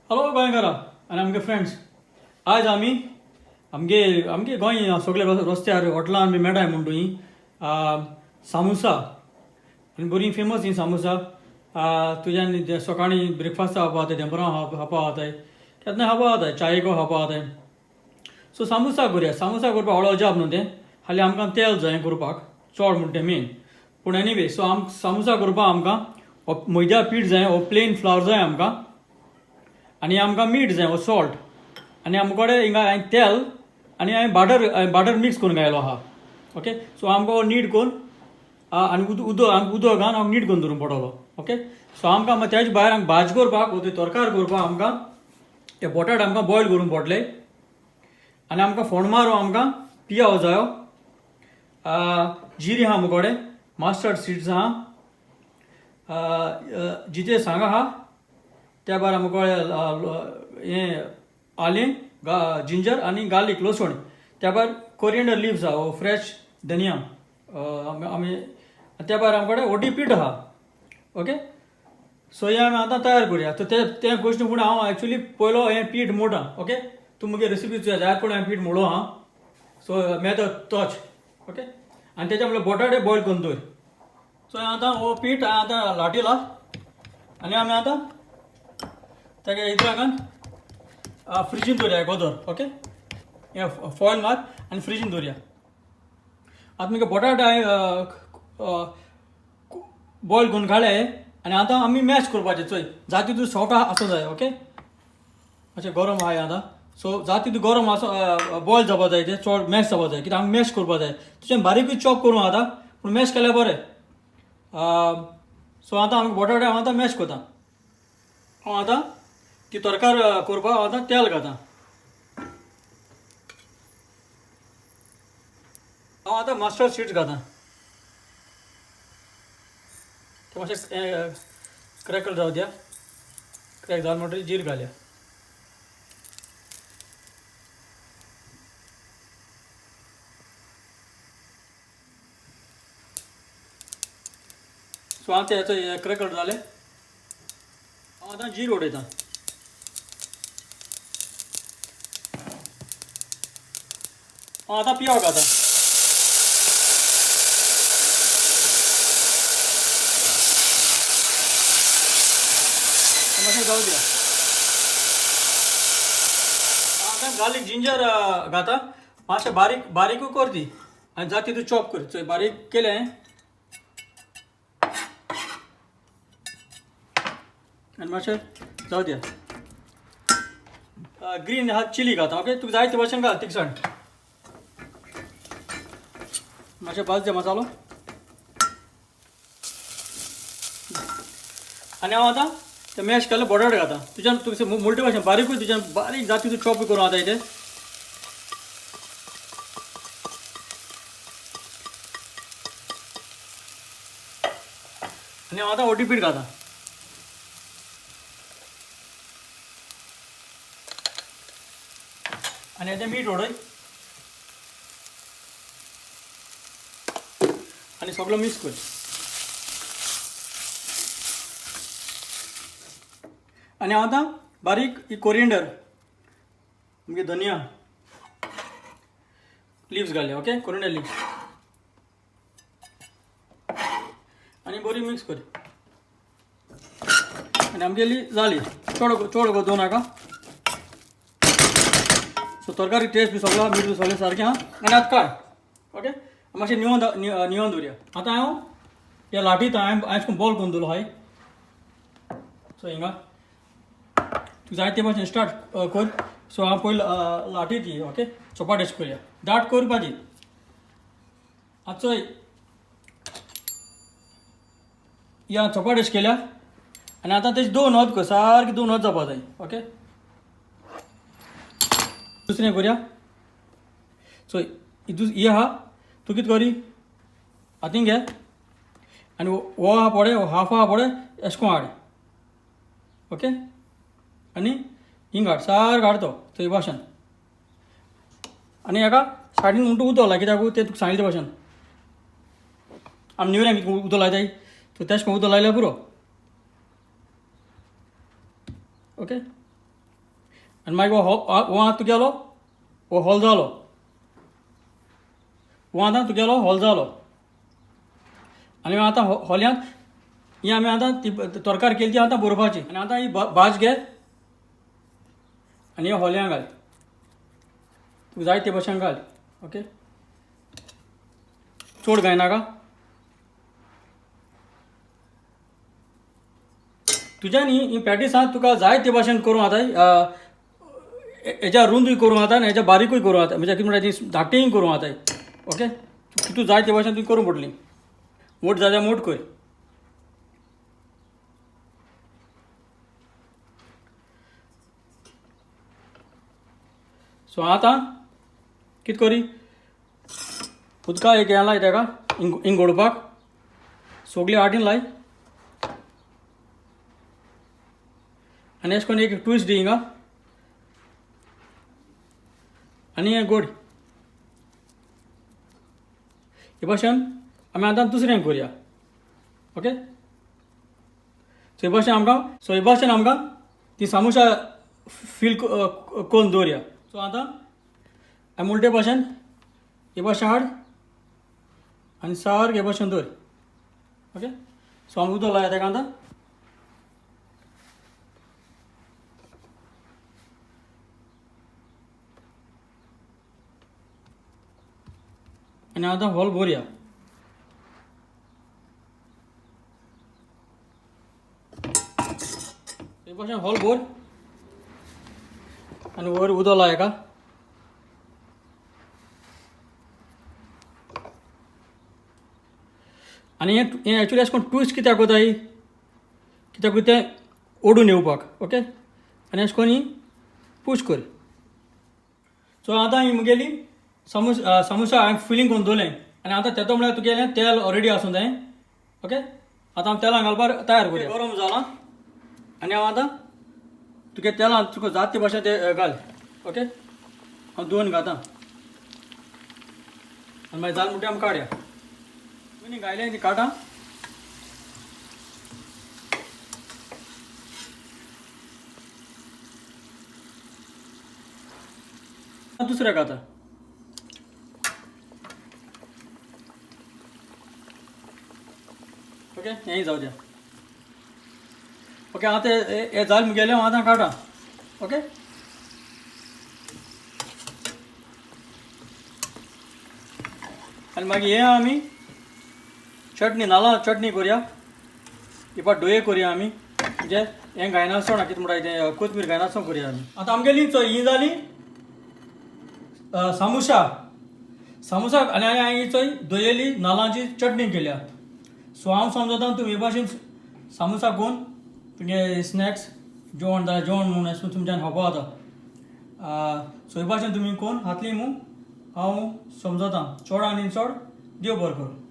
Hello गोंयकारा आनी आमगे friends, आयज आमी आमगे आमगे गोंय सगळे रस्त्यार हॉटलान बी मेळटाय म्हूण तुमी सामोसा आनी बरी फेमस ही सामोसा. तुज्यान सकाळीं ब्रेकफास्ट खावपा जाताय, दनपरां खावपा जाताय, केन्ना खावपा जाताय, चायेको खावपा जाताय. सो सामोसा करुया. सामोसा करपाक व्हडलो अजाप न्हू तें, खाली आमकां तेल जाय करपाक चड म्हण तें मेन. पूण एनिवे, सो आम सामोसा करपाक आमकां मैदा पीठ जाय, हो प्लेन फ्लावर जाय आमकां, आनी आमकां मीठ जाय हो सॉल्ट, आनी आमचे कडेन हिंगा हांवें तेल आनी हांवें बटर बटर मिक्स करून घायलो आहा. ओके, सो आमकां हो नीट करून आनी उदक आमकां उदक घालून आमकां नीट करून दवरूंक पडटलो. ओके, सो आमकां तेज भायर आमकां भाजी करपाक वो तरकारी करपाक आमकां ते बटाट आमकां बॉयल करूंक पडले, आनी आमकां फोण मारू आमकां पियाव जायो, जिरी आहा आमचे कडेन, मास्टर्ड सिड्स आहा, जिते सांग आहा, त्या भायर आमचे कडेन हें आलें, जिंजर आनी गार्लीक लसूण, त्या भायर कोरिएंडर लिव्स आहा, वो फ्रेश धनिया आमी, त्या भायर आमचे कडेन ओटी पीठ आहा. ओके, सो हें आमी आतां तयार करुया. तर ते ते गोश्टी फुडें हांव एक्चुली पयलो हें पीठ मोडटा. ओके, तूं मुगे रेसिपी तुज्या जाय कोण हांवें पीठ मोडो आहा. सो मेथड तोच. ओके, आनी तेच्या म्हणल्यार बटाटे बॉयल करून दवर. सो हें आतां हो पीठ हांवें आतां लाटिला आनी आमी आतां तेका इतरांगान फ्रिजीन दवरया गोदर. ओके, हें फॉयल मार आनी फ्रिजीन दवरया. आतां मुगे बटाटे हांवें बॉयल करून काडले आनी आतां आमी मॅश करपाचें. चोय जाता तितू सॉफ्ट आसूं जाय. ओके, मातशें गरम आहा आतां. सो जाता तितू गरम आसो बॉयल जावपा जाय, तें चड मॅश जावपा जाय, कित्याक आमी मॅश करपा जाय. तुजें बारीकूय चॉप करूं आतां, पूण मॅश केल्यार बरें. सो आतां आमी बटाटे हांव आतां मॅश करता. हांव आतां ती तरकार करपाक हांव आतां तेल घातां. हांव आतां मस्टर्ड सिड्स घातां, ते मातशें क्रॅकल जावं द्या. क्रॅक जालें म्हणटकीर जीर घालया. सो आतां हेचो क्रॅकल जालें, हांव आतां जीर उडयतां. हांव आतां पियाव घातां. मातशें जावं दिया. हांव आतां गार्लीक जिंजर घातां. मातशें बारीक बारीकूय कर ती आनी जाता तितू चॉप कर. चोय बारीक केलें आनी मातशें जावं दिया. ग्रीन आहा चिली घातां. ओके, तुका जाय ते भाशेन घाल तिखसाण. मातशें भाज दे मसालो. आनी हांव आतां ते मॅश केल्ले बटाटे घातां. तुज्यान तुका मुल्टे भाशेन बारीकूय तुज्यान बारीक जाता तितू चॉप करूं आतां इतें. आनी हांव आतां ओटी पीठ घातां. आनी हेजें मीठ उडय आनी सगळो मिक्स कर. आनी हांव आतां बारीक ही कोरिएंडर म्हणजे धनिया लिव्स घालया. ओके, कोरिएंडर लिव्स आनी बरी मिक्स कर. आनी आमगेली जाली. चड चड दवरूं नाका. सो तरकारी टेस्ट बी सगळो मीठ बी सगळें सारकें आहा. आनी आतां काड. ओके, मातशें निवोन निवोन दवरया. आतां हांव ह्या लाटीत हांवें हांवें बॉल करून दवरलो आहाय. सो हिंगा तुका जाय ते भाशेन स्टार्ट कर. सो हांव पयलीं लाटीत ही. ओके, चपाट अशें करया, दाट करपाची. आतां चोय या चपाट अशें केल्या आनी आतां तेजे दोन हद कर, सारके दोन हद जावपा जाय. ओके, दुसरें करया. चोय ही आहा, तूं कितें करी हातीन घे आनी हो आहा पळय, हो हाफ आहा पळय, एशें कोन्न हाड. ओके, आनी हिंग हाड, सारको हाड तो थंय भाशेन. आनी हेका सायडीन म्हणटा उदक लाय, कित्याक तें तुका सांगलें ते भाशेन आमी निवऱ्यांक उदक लायताय सो तेश कोन्न उदक लायल्यार पुरो. ओके, आनी मागीर हो हो आतां तुगेलो हो होल जालो, हो आतां तुगेलो होल जालो. आनी आतां होल्यांत ही आमी आतां ती तरकारी केली ती आतां बरोवपाची. आनी आतां ही भाज घे आनी हे होलयां घाल, तुका जाय ते भशेन घाल. ओके, चड घायनाका. तुज्यान ही पॅटीस आहा तुका जाय ते भाशेन करूं जाता. हेज्या रुंदूय करूं जाता आनी हेज्या बारीकूय करूं जाता, म्हणजे कितें म्हणटा ती धाकटीय करूं जाता. ओके, तूं जाय ते भाशेन तुवें करूंक पडली. मोट जाल्यार मोट कर. सो आतां कितें करी, उदका एक हें लाय तेका हिंग गोडपाक, सगळी आटीन लाय आनी अशें करून एक ट्विस्ट दी हिंगा आनी हें गोड. हे भाशेन आमी आतां दुसरें करया. ओके, सो हे भाशेन आमकां, सो हे भाशेन आमकां ती सामोसा फील करून दवरया. सो आतां आमी उलटे भाशेन हे भाशेन हाड आनी सारकें हे भाशेन दवर. ओके, सो आमी उदक लाया तेका आतां. आनी आतां होल भरया. हे भाशेन होल भर आनी वयर उदक लाय का. आनी हें एक्चुली अशें करून ट्विस्ट कित्याक कोताय, कित्याक तें ओडून येवपाक. ओके, आनी अशें करून ही पूश कर. सो आतां ही म्हगेली सामोसा सामोसा हांवें फिलींग करून दवरलें आनी आतां तेतो म्हळ्यार तुगेलें तेल ऑलरेडी आसूं जाय. ओके, आतां हांव तेलां घालपाक तयार करूया. गरम जालां आनी हांव आतां तुगे तेलां तुका जात ते भाशेन ते घाल. ओके, हांव दोन घातां आनी मागीर जाल म्हणटकीर आमी काडया. दोनी घायलें ती काडटा. दुसऱ्या घाता. ओके, हेंय जावं द्या. ओके, आतां हें जालें म्हगेलें, हांव आतां काडटा. ओके, आनी मागीर हें आमी चटणी, नाल्ला चटणी करया, इपा डोये करया आमी, म्हणजे हें घायनासतना कितें म्हणटा तें कोथमीर घायनासतना करया आमी. आतां आमगेली चोय ही जाली सामोसा. सामोसा आनी हांवें चोय दोयेली नाल्लाची चटणी केल्या. सो हांव समजता तुमी हे भाशेन सामोसा करून तुगे स्नॅक्स जेवण जाल्यार जेवण म्हूण अशें तुमच्यान खावपा जाता. सो हे भाशेन तुमी करून खातली म्हूण हांव समजता. चड आनी चड देव बरो करूं.